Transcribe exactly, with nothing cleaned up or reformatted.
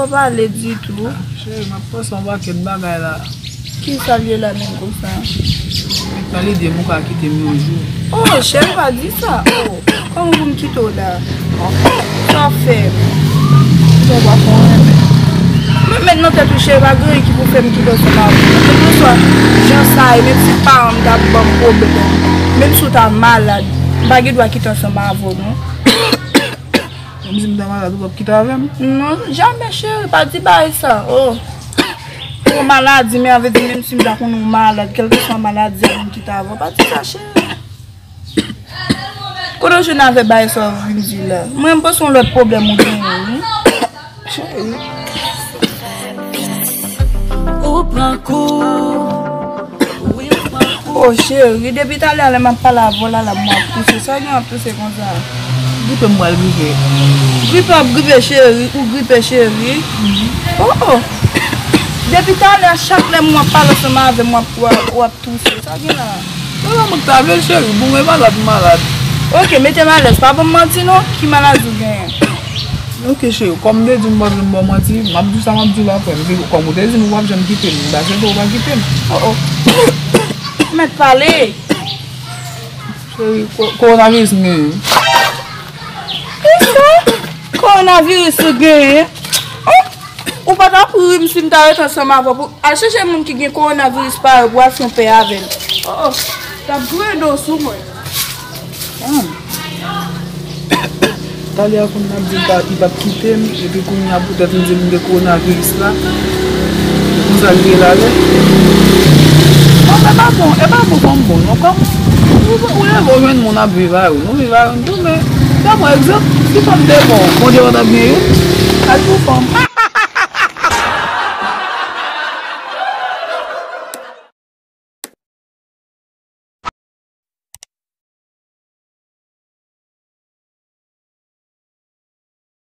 Pale ditou. Cheri, m ap panse yon pakèt bagay la. Kisa l ye la menm konsa? Mwen nan lide m ou ka kite m yon jou. Oh, cheri, pa di sa. Oh, kòman pou m kite w la? Sa w ap fè? Sa w ap fè? Men, men nan tèt ou, cheri, pa gen anyen ki pou fè m kite w ansanm avè w. Kèlkeswa jan sa ye, menm si paran m ta ban m pwoblèm, menm si w ta malad, m pa gen dwa kite ansanm avè w, non. Menm si m ta malad, ou p ap kite avè m? Non, jamè, cheri, pa di bagay sa. Oh. Ou maladi, men avè di, menm si m ta konnen ou malad, kèlkeswa maladi a, m kite avè w. Pa di sa, cheri. Kote w jwenn avè bagay sa w vin di la? Mwen, m panse yon lòt pwoblèm ou genyen, wi. Cheri. Ou pran kou. Wi, ou pran kou. Oh, cheri, depi talè a lè m ap pale avè w la, la m ap touse. Sa gen w ap touse konsa? Gripe m pral gripe. Gripe ap gripe, cheri. Ou gripe, cheri. Oh, oh. Depi talè a, chak lè m ap pale ansanm avè m, w ap, w ap, w ap touse. Sa gen la? Se pa mwen ki ta vle l, cheri. Bon, mwen malad, m malad. Ok, mete m alèz. Pa ban m manti, non. Ki maladi w genyen? Ok, cheri. Kòm m te di w m p ap janm ba w manti, m ap di w sa m ap di w la, frè m. Kòm ou te di m ou p ap janm kite m, m ta swete w pa kite m. Oh, oh. Mèt pale. Cheri, ko-, kowonaviris m genyen. Kisa? Kowonaviris ou genyen? Oh! Ou pa t ap ri m si m ta rete ansanm avè w pou al chèche moun ki gen kowonaviris parèy ou pou al fè yon pè avè l. Oh, oh. T ap grenn do sou mwen. Hmm. Talè a konn ap di l pa, li p ap kite m, epi kounye a poutèt m di l m gen kowonaviris la. Konsa l ye la, lè. Bon, men pa bon, e pa bon fanm bon, non, kòm ou, ou leve w jwenn moun ap viv a yo, nou viv a yo, nou tou, men, pran egzanp, si fanm te bon, Bondye pa t ap gen youn, al pou fanm.